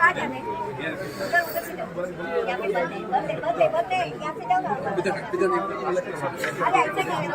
आ जाने उधर उधर से जाओ, यहाँ पे बंद है, बंद है, बंद है, बंद है, यहाँ से जाओ ना। अरे ऐसे क्या है?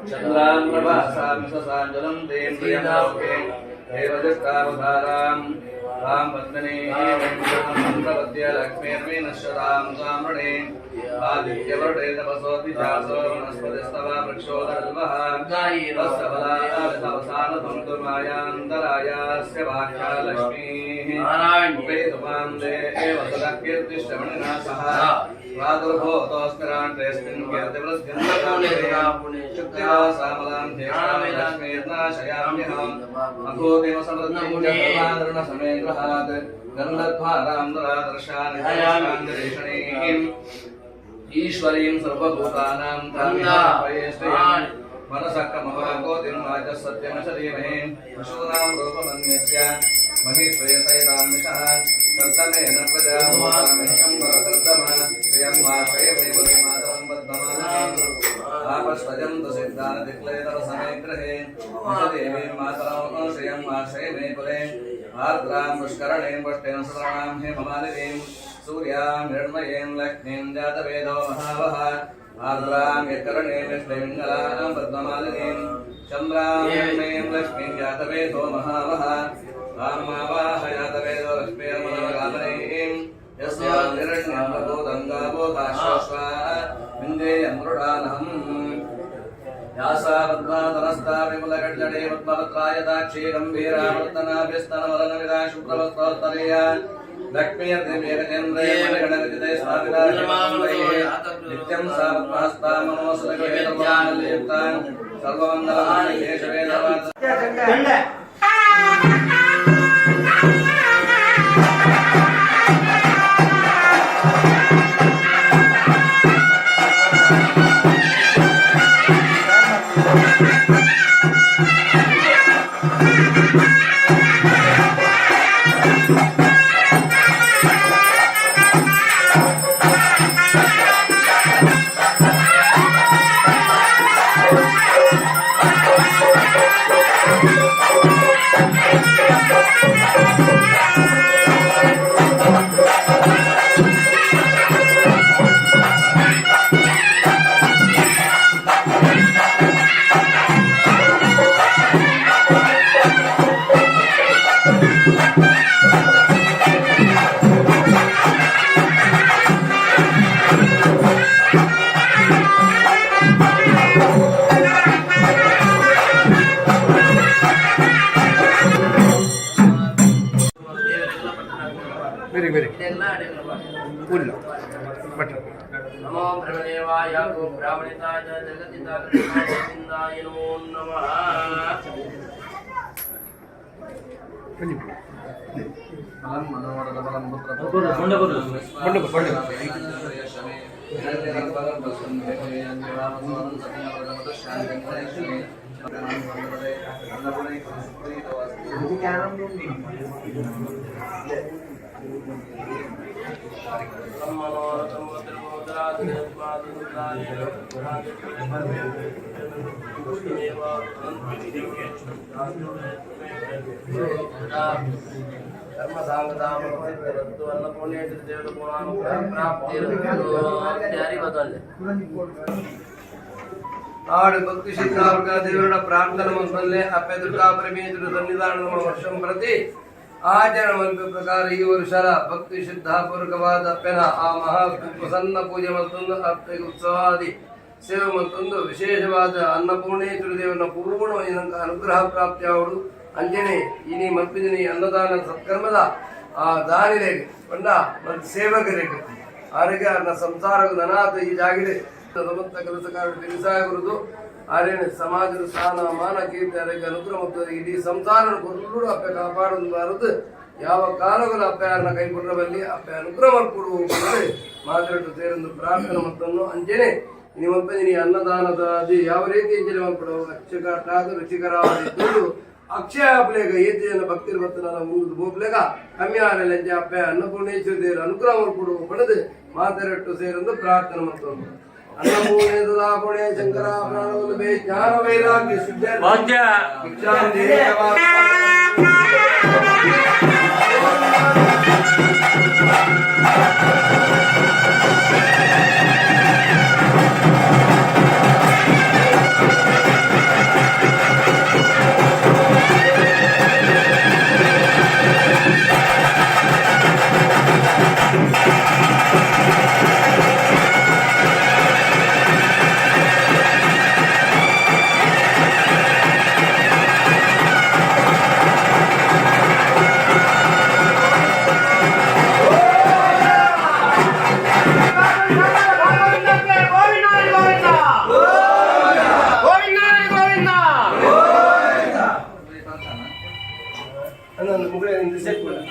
चन्द्रां प्रभासां ससाञ्जलं तें प्रियं देवदृष्टावधारां तां पद्मिनीं प्रपद्य लक्ष्मीर्विनश्यतां सामृणे आदित्यवर्णे तपसोऽतिजासो वनस्पतिस्तव वृक्षोदल्वः तस्य बलादवसानतं तु मायान्तरायास्य वाक्या लक्ष्मीः उपेतुमां देव सदा कीर्तिश्रवणिना सह प्रादुर्भूतोऽस्मिराण्डेऽस्मिन् कीर्तिवृद्धिं शुक्तिवासामलां लक्ष्मीर्नाशयाम्यहम् अभूतिम समृद्धिं च धर्मादृणसमे गृहात् गन्धद्वारां दुरादर्शानि ईश्वरीं सर्वभूतानां तां मनसः कमवाकोतिं वाचः सत्यमच धीमहि पशूनां रूपमन्यस्य महीश्वयतैतां कर्तमेन प्रजाभूतामिषं वरकर्तम श्रियं वाश्रयमेव मातरं पद्ममालिनीम् आपस्वजन्तु सिद्धानदिक्लेतरसमे गृहे देवीं मातरं श्रियं वाश्रयमे कुले आर्द्रां पुष्करणीं पुष्टिं सुवर्णां हेममालिनीं सूर्यां हिरण्मयीं लक्ष्मीं जातवेदो महावः आर्द्रां यत्करणीं विष्णुमिङ्गलां पद्ममालिनीं चन्द्रां हिरण्मयीं लक्ष्मीं जातवेदो महावः तामावाह जातवेदो लक्ष्मीर्मनवकामनीं यस्यां हिरण्यं प्रबोधं गावोधाश्वा विन्देयमृडानहम् यासा पद्मातनस्ता विपुलकण्डे पद्मपत्रायताक्षी गम्भीरा वर्तनाभ्यस्तनवलनविदा शुभ्रवस्त्रोत्तरीया लक्ष्मीर्दिव्यगजेन्द्रे मणिगणविदिते स्थापिता नित्यं सा पद्महस्ता मनोसुरगुहेतुमाल्ययुक्ता सर्वमङ्गलमाङ्गल्ये ವೆರಿ ವೆರಿ ಫುಲ್ ಬಟ್. ನಮೋ ಬ್ರಹ್ಮದೇವಾಯ ಗೋ ಬ್ರಾಹ್ಮಣಿತಾಯ ಜಗತ್ತಿತಾಯ ಗೋವಿಂದಾಯ ನಮೋ ನಮಃ. ಬನ್ನಿ. ಫಲಂ ಮನೋರಥಬಲಂ ಪುತ್ರ ಬಂಡು. ಫಲಂ ಆಡು ಭಕ್ತಿ ಸಿದ್ಧಾರ್ಗ ದೇವರ ಪ್ರಾರ್ಥನೆ ಮಂತಲ್ಲೇ ಅಪ್ಪೆ ದುರ್ಗಾ ಪರಮೇಶ್ವರ ಸನ್ನಿಧಾನ ವರ್ಷಂ ಪ್ರತಿ ಆಚರಣೆ ಮಲ್ಪೆ ಪ್ರಕಾರ ಈ ವರ್ಷ ಭಕ್ತಿ ಶ್ರದ್ಧಾಪೂರ್ವಕವಾದ ಅಪ್ಪೆನ ಆ ಮಹಾ ಪ್ರಸನ್ನ ಪೂಜೆ ಮತ್ತೊಂದು ಅಪ್ಪೆಗೆ ಉತ್ಸವಾದಿ ಸೇವೆ ಮತ್ತೊಂದು ವಿಶೇಷವಾದ ಅನ್ನಪೂರ್ಣೇಶ್ವರ ದೇವನ ಪೂರ್ಣ ಅನುಗ್ರಹ ಪ್ರಾಪ್ತಿಯಾವಡು. ಅಂಚನೆ ಇನಿ ಮಲ್ಪಿದಿನಿ ಅನ್ನದಾನ ಸತ್ಕರ್ಮದ ಆ ದಾನಿಲೆಗ್ ಪಂಡ ಮಲ್ತ್ ಸೇವಕರಿಗೆ ಆರಿಗೆ ಅರ್ನ ಸಂಸಾರ ಅನಾಥ ಈ ಜಾಗಿದೆ ಸಮಸ್ತ ಕೆಲಸಕಾರ ತಿಳಿಸಾಗುವುದು ಆರೇನ ಸಮಾಜದ ಸ್ಥಾನ ಮಾನ ಕೀರ್ತಿ ಆರೋಗ್ಯ ಅನುಗ್ರಹ ಮತ್ತು ಇಡೀ ಸಂಸಾರ ಕೊಲ್ಲೂರು ಅಪ್ಪೆ ಕಾಪಾಡಬಾರದು. ಯಾವ ಕಾಲಗಳ ಅಪ್ಪೆ ಯಾರನ್ನ ಕೈ ಬಲ್ಲಿ ಅಪ್ಪೆ ಅನುಗ್ರಹ ಮಲ್ಪುಡು ಮಾತಾಡು ಸೇರೊಂದು ಪ್ರಾರ್ಥನೆ ಮತ್ತನ್ನು. ಅಂಚನೆ ನಿಮ್ಮ ನೀ ಅನ್ನದಾನದ ಅದು ಯಾವ ರೀತಿ ಇಂಚನೆ ಮಲ್ಪಡು ಅಚ್ಚುಕಟ್ಟಾದ ರುಚಿಕರವಾದ ಅಕ್ಷಯ ಅಪ್ಲೇಗ ಏತಿ ಜನ ಭಕ್ತಿರ್ ಬತ್ತನ ಉಂದು ಬೋಪ್ಲೇಗ ಕಮ್ಮಿ ಆರಲೆಂಜ ಅಪ್ಪೆ ಅನ್ನಪೂರ್ಣೇಶ್ವರ ದೇವರ ಅನುಗ್ರಹ ಮಲ್ಪುಡು ಪಡೆದು ಮಾತಾಡಟ್ಟು ಸೇರೊಂದು ಪ್ರಾರ್ಥನೆ ಮತ್ತೊಂದು. ಅನ್ನಪೂರ್ಣೆ ಸದಾಪುಣೆ ಶಂಕರ ಪ್ರಾಣವಲ್ಲಭೆ ಜ್ಞಾನ ವೈರಾಗ್ಯ ಸಿದ್ಧ ಭಿಕ್ಷಾಂ ದೇವ. ನನ್ನ ಮುಗಳೇ ಸೆಟ್ ಮಾಡು.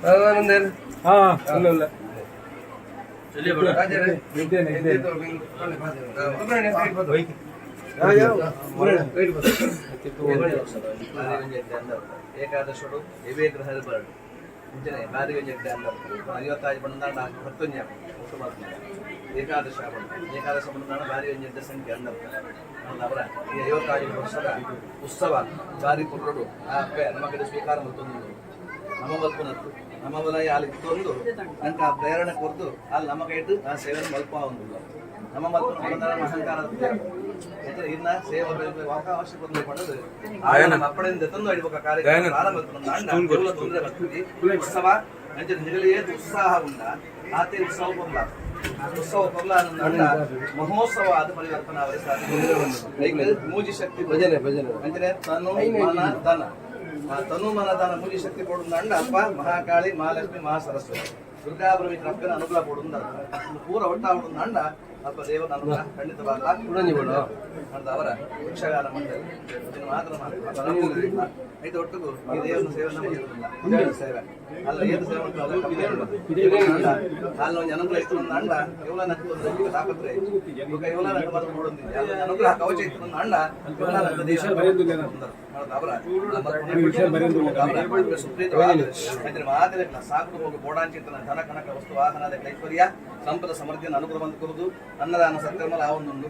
ಭಗವಾನಂದೇನು? ಹಾ, ಇಲ್ಲ ಇಲ್ಲ. ರಾಜರೇ. ಇದ್ದೇನೆ, ಇದ್ದೇನೆ. ಏಕಾದಶುಡು ಇವೇ ಗ್ರಹದ ಬರಡು ಇಂಚನೆ ಬಾರಿ ಒಂಜೆಡ್ಡೆ ಅಂದ ಐವತ್ತಾಜಿ ಬಂದಾಂಡ ಹತ್ತೊಂಜಿ ಒಟ್ಟು ಮಾತ್ರ ಏಕಾದಶ ಬಂದು ಏಕಾದಶ ಬಂದಾಣ ಬಾರಿ ಒಂಜೆಡ್ಡೆ ಸಂಖ್ಯೆ ಅಂದ ಅವರ ಈ 55 ವರ್ಷದ ಉತ್ಸವ ಬಾರಿ ಪುರ್ರುಡು ಆ ಅಪ್ಪೆ ನಮ್ಮ ಕಡೆ ಸ್ವೀಕಾರ ಮತ್ತೊಂದು ನಮ್ಮ ಬದುಕುನತ್ತು ನಮ್ಮ ಬಲ ಅಲ್ಲಿ ಇತ್ತೊಂದು ಅಂಕ ಆ ಪ್ರೇರಣೆ ಕೊರ್ದು ಅಲ್ಲಿ ನಮ್ಮ ಕೈಟು ಆ ಸೇವೆ ಮಲ್ಪ ಒಂದು ನಮ್ಮ ಮಲ್ಪನ ಅಹಂಕಾರ ಇನ್ನ ಸೇವೆ ಅವಕಾಶ ಬಂದು ಪಡೆದು ನಮ್ಮ ಅಪ್ಪಣೆಯಿಂದ ತಂದು ಹಿಡ್ಬೇಕ ಕಾರ್ಯಕ್ರಮ ಪ್ರಾರಂಭ ಅಣ್ಣ ತೊಂದರೆ ಬರ್ತೀವಿ. ಉತ್ಸವ ಅಂಚೆ ನಿಗಲಿಯೇ ಉತ್ಸಾಹ ಉಂಡ ಆತೆ ಉತ್ಸವ ಪೊರ್ಲ ಉತ್ಸವ ಪೊರ್ಲ ಅಣ್ಣ ಮಹೋತ್ಸವ ಆದ ಪರಿವರ್ತನ ಅವರೇ ಸಾಧ್ಯ. ಮೂಜಿ ಶಕ್ತಿ ಭಜನೆ, ಭಜನೆ. ಅಂಚನೆ ತನು ಮನ ಧನ, ಆ ತನು ಮನ ಧನ ಮೂಜಿ ಶಕ್ತಿ ಕೊಡುಂದ ಅಣ್ಣ ಅಪ್ಪ ಮಹಾಕಾಳಿ, ಮಹಾಲಕ್ಷ್ಮಿ, ಮಹಾಸರಸ್ವತಿ, ದುರ್ಗಾ ಪರಮೇಶ್ವರ ಅನುಗ್ರಹ ಕೊಡುಂದ ಪೂರ ಒಟ್ಟಾಗುಂದ ಅಣ್ಣ ಅಪ್ಪ ದೇವರ ಅನುಗ್ರಹ ಖಂಡಿತವಾಗ್ಲ ಅಂತ ಅವರ ಯಕ್ಷಗಾನ ಮಂಡಳಿ ಇದನ್ನು ಮಾತ್ರ ಮಾಡಿ ಐದು ಒಟ್ಟಿಗೂ ಈ ದೇವರ ಸೇವೆ ನಮ್ಮ ಸೇವೆ ಅಲ್ಲ ಏನು ಸೇವೆ ಅಂತ ಅಲ್ಲ ಕಮ್ಮಿ ಇಲ್ಲ. ಅಲ್ಲ ಒಂದು ಅನುಗ್ರಹ ಇತ್ತು ಒಂದು ಅಣ್ಣ ಇವಳ ನಕ್ಕು ಒಂದು ದೈವಿಕ ತಾಪತ್ರೆ ಇವಾಗ ಇವಳ ನಕ್ಕು ಮಾತ್ರ ನೋಡೊಂದಿಲ್ಲ. ಅಲ್ಲ ಒಂದು ಅನುಗ್ರಹ ಕವಚ ಇತ್ತು ಒಂದು ಅಣ್ಣ ಇವಳ ನಕ್ಕು ದೇಶ ಅವರ ಸುಪ್ರೀತ ಸಾಕು ಹೋಗಿ ಬೋಡಾಂಚಿತನ ಧನ ಕನಕ ವಸ್ತು ವಾಹನದ ಐಶ್ವರ್ಯ ಸಂಪದ ಸಮೃದ್ಧಿಯನ್ನು ಅನುಗ್ರಹ ಬಂದು ಕೊರುದು ಅನ್ನದಾನ ಸತ್ಕರ್ಮ ಆ ಒಂದೊಂದು.